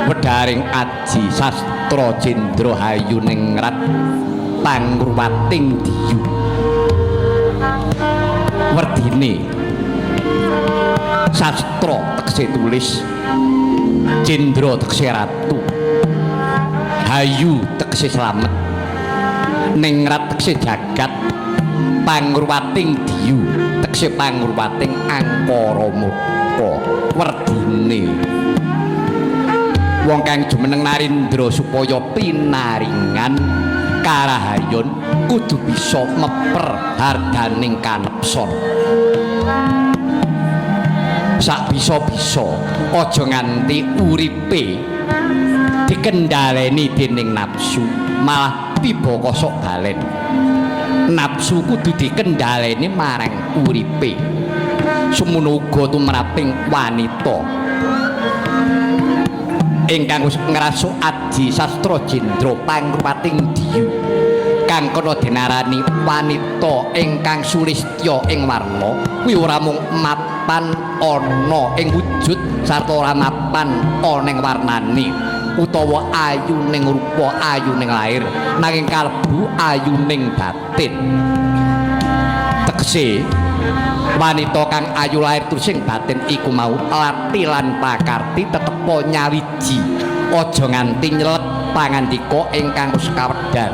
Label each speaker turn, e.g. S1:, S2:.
S1: Wedaring aji sastra jendra hayuningrat pangruwating diyu. Werdine sastra tegese tulis, jendra tegese ratu, hayu tegese slamet, ningrat tegese jagat, pangruwating diyu tegese pangruwating angkara murka. Werdine wong kang jumeneng narindra supaya pinaringan karahayon kudu bisa meper hardaning kanepson. Sak bisa-bisa aja nganti uripe dikendhaleni dening nafsu, malah tiba kosok balen. Nafsu kudu dikendhaleni marang uripe. Semono uga tumraping wanita ingkang wis ngrasuk aji sastra jendra pangruwating diyu, kang kena dinarani wanita ingkang sulistya ing warna kuwi ora mung mapan ana ing wujud sarta ora mapan ana ing warnane utawa ayu ning rupa, ayu ning lair, nanging kalebu ayu ning batin. Tegese wanita kang ayu lair tur sing batin iku mau lati lan pakarti tetepa nyawiji, aja nganti nyelep pangandika ingkang wis kawedhar.